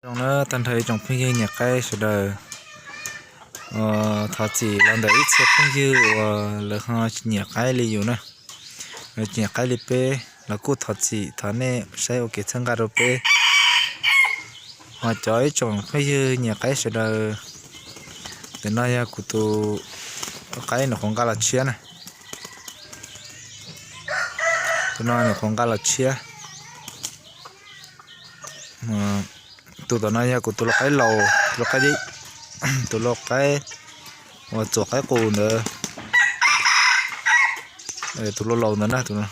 Zoo na, tag nrho ib tsoom phooj ywg nyiam qaib sawv daws, thov txim los ntawm ib txhia phooj ywg uas lawv ho tsis nyiam qaib li yus na, lawv tsis nyiam qaib li peb, los kuj thov txim, thov nej saib ua kev txhawb nqa rau peb. Ho cov ib tsoom phooj ywg nyiam qaib sawv daws, ntawm no yog kuv tus qaib nyuam qhuav nqa los tshiab na. Tus no nyuam qhuav nqa los tshiab. Tus tom no yog kuv tus lau qaib laus, tus lau qaib, tus lau qaib uas txuam qaib qus ntawd, tus lau laus ntawd na.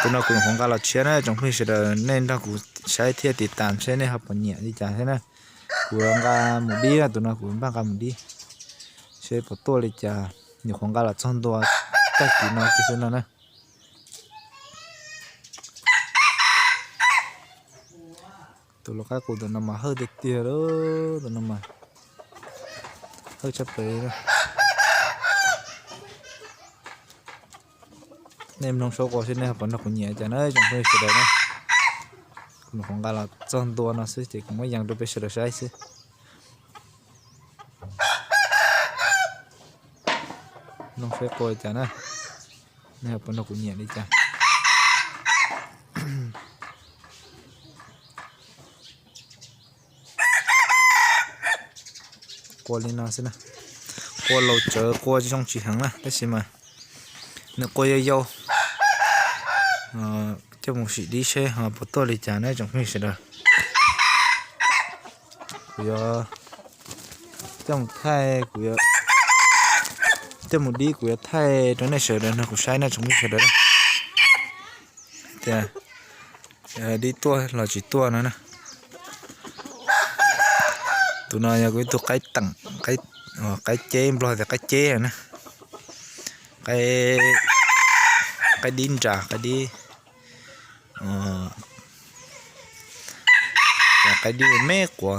Tus no kuv nyuam qhuav nqa los tshiab na, tsoom phooj ywg sawv daws nej nrog kuv saib thiab tiv tas seb nej ho puas nyiam li cas thiab na. Kuv nqa mus dib, tus no kuv npaj nqa mus dib, seb puas tuaj li cas, nyuam qhuav nqa los txog ntua tag kis no kiag xwb no na. Tus lau qaib qus ntawm no mas hawj tiag tiag lawm, tus no mas hawj tshaj plaws. Nej mloog saib kuv seb nej ho puas nrog kuv nyiam cas na tsoom phooj ywg sawv daws na. Kuv nyuam qhuav nqa los txog ntua no xwb ces kuv muab yees rau peb sawv daws saib xwb. Mloog saib quaj li cas na, nej ho puas nrog kuv nyiam li cas. Quaj li no xwb na, quaj laus tsawv, quaj zoo tsis heev na, tab sis mas nws quaj yau yau. Coj mus sim dib seb ho puas tuaj li cas na tsoom phooj ywg sawv daws. Kuv yuav coj mus thaij, kuv yuav coj mus dib, kuv yuav thaij rau nej sawv daws nrog kuv saib na tsoom phooj ywg sawv daws. Tias dib tuaj los tsis tuaj no na. Tus no yog kuv ib tug qaib teem, qaib ceb, Nplog tias qaib ceb na. Qaib dib nras, qaib dib, qaib dib me quav,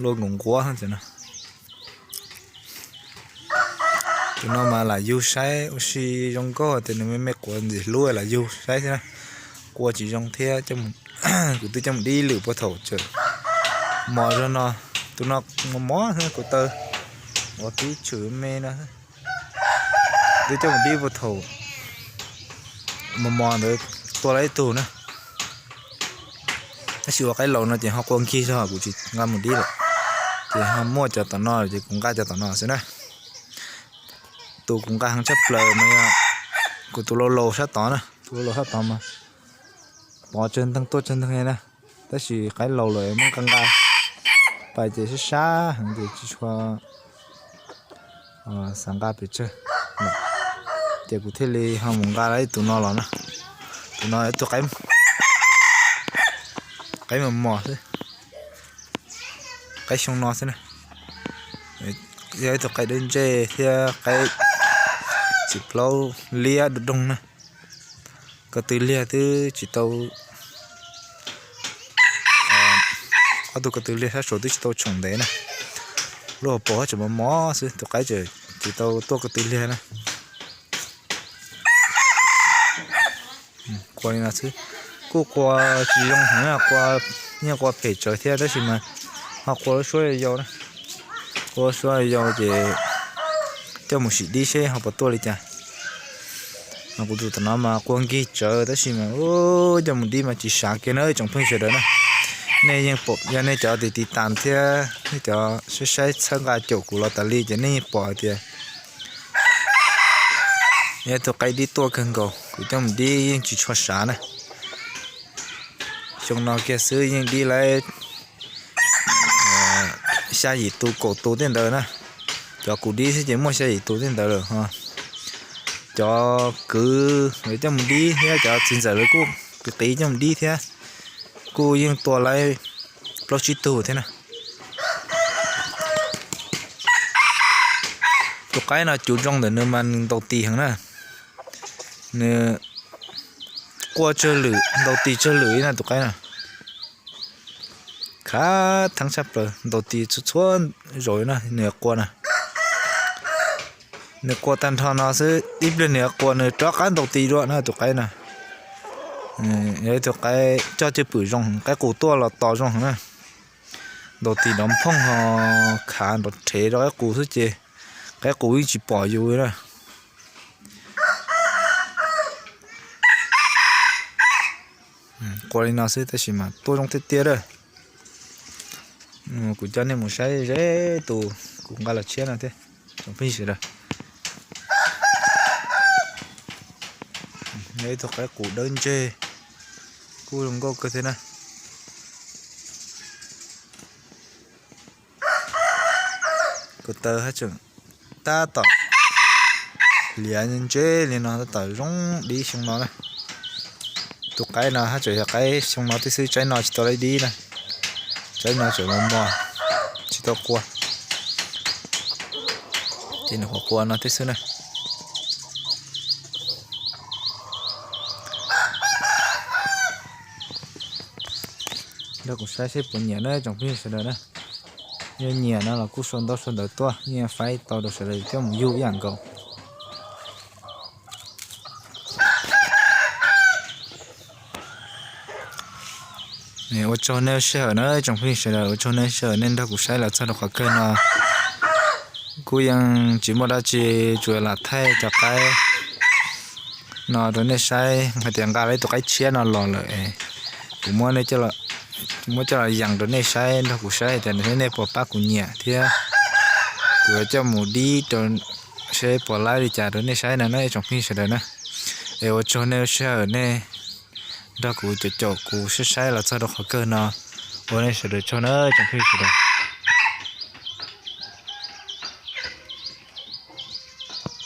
luaj nkaus nquab no. Tus no mas lam yug saib ua si zoo nkauj tias nws me me quav ntxim hlub lam yug saib thiab na. Quaj tsis zoo thiab, kuv twb coj mus dib lwm puag thaum tseem mos zog no. Tus no mos mos xwb, kuv taw ua tib tshwm me no. Twb coj mus dib puag thaum mos mos ntawd tua lawm ib tug na. Tab sis ua qaib laus no ces ho quaj nkig zog, kuv tsis nqa mus dib lawm. Ces ho muaj cov tom no ces kuv nqa cov tom no xwb na. Tus kuv nqa heev tshaj plaws mas yog kuv tus lau laus sab tod na, tus lau laus sab tod mas pov tsawg nteeg tuaj tsawg nteeg li na. Tab sis qaib laus lawm muab nqa nqa pais ces sab sab heev ces tsis tshua xav nqa pes tsawg, ces kuv thiaj li ho mus nqa ib tus no los na. Tus no ib tug qaib mos mos xwb, qaib xyoo no xwb na. Yog ib tug qaib dawb ntsej thiab qaib txiv plaub liab doog doog na. Ko tw liag twb tsis tau, ob tug ko tw liag sab saud twb tsis tau tshoom ntev na. Lub hauv paus tseem mos mos xwb, tus qaib tseem tsis tau tuaj ko tw liag na. Quaj li no xwb, kuj quaj tsis zoo heev, quaj, yeej quaj phem tsawv thiab tab sis mas ho quaj lub suab yau na. Quaj lub suab yau ces coj mus sim dib seb ho puas tuaj li cas. Mas kuv tus tom no mas quaj nkig tsawv tab sis mas coj mus dib mas tsis sav kiag na tsoom phooj ywg sawv daws na. Nej yeej pom, yog nej cov tiv tiv tas thiab nej cov saib saib txhawb nqa caum kuv los tas li ces nej yeej pom hais tias yog ib tug qaib dib tuaj kawg nkaus, kuv coj mus dib yeej tsis tshua sav na. Xyoo no kiag xwb yeej dib lawm xya yim tus kaum tus tej ntawd na. Cov kuv dib xwb ces muaj xya yim tus tej ntawd lawm ho. Cov kwv lawv coj mus dib thiab cov txiv ntxawm lawv kuj qiv qiv coj mus dib thiab, kuj yeej tua lawm plaub tsib tug thiab na. Tus qaib no cuv zoo ntawm nws mas nws ntaus tis heev na. Nws quaj tsawg lwm, ntaus tis tsawg lwm li na tus qaib no. Khav theeb tshaj plaws, ntaus tis txhua txhua zaus na nws quaj na. Nws quaj tag nrho no xwb, ib pliag nws quaj nws rov qab ntaus tis dua na tus qaib no. Yog ib tug qaib coj cwj pwm zoo, qaib qus tuaj los tos zoo na. Ntaus tis nrov nphooj ho khav nrov rhev rau qaib qus xwb ces qaib qus yeej tsis pom yus li na. Qua li no xwb tab sis mas tuaj zoo tiag tiag lawm. Kuv coj nej mus saib ze tus kuv nqa los tshiab no thiab tsoom phooj ywg sawv daws. Yog ib tug qaib qus dawb ntseg, kuj zoo nkauj kawg thiab na. Ko taw haj tseem tab tom liav ntse li no tab tom zoo dib xyoo no na. Tus qaib no haj tseem yog qaib xyoo no tib xwb, tsaib no tsis tau laib dib na. Tsaib no tseem mos mos tsis tau qua, ces nws qhuav qua no tib xwb na. Nrog kuv saib seb puas nyiam na tsoom phooj ywg sawv daws na. Yog nyiam no los kuj sau ntau sau ntawv tuaj, yeej faib tau rau sawv daws coj mus yug ib yam nkaus. Ua tsaug nej sij hawm na tsoom phooj ywg sawv daws, ua tsaug nej sij hawm nej nrog kuv saib los txog rau qhov kawg no. Kuj yeej tsis muaj dab tsi, tsuas lam thaij cov qaib no rau nej saib hais tias nqa lawm ib tus qaib tshiab no los lawm es kuv muab coj los yees rau nej saib, nrog kuv saib hais tias nej puas pab kuv nyiam thiab kuv yuav coj mus dib rau seb puas laib li cas rau nej saib no na tsoom phooj ywg sawv daws na. Es ua tsaug nej sij hawm nej nrog kuv caum caum kuv saib saib los txog rau qhov kawg no. Ua nej sawv daws tsaug na tsoom phooj ywg sawv daws.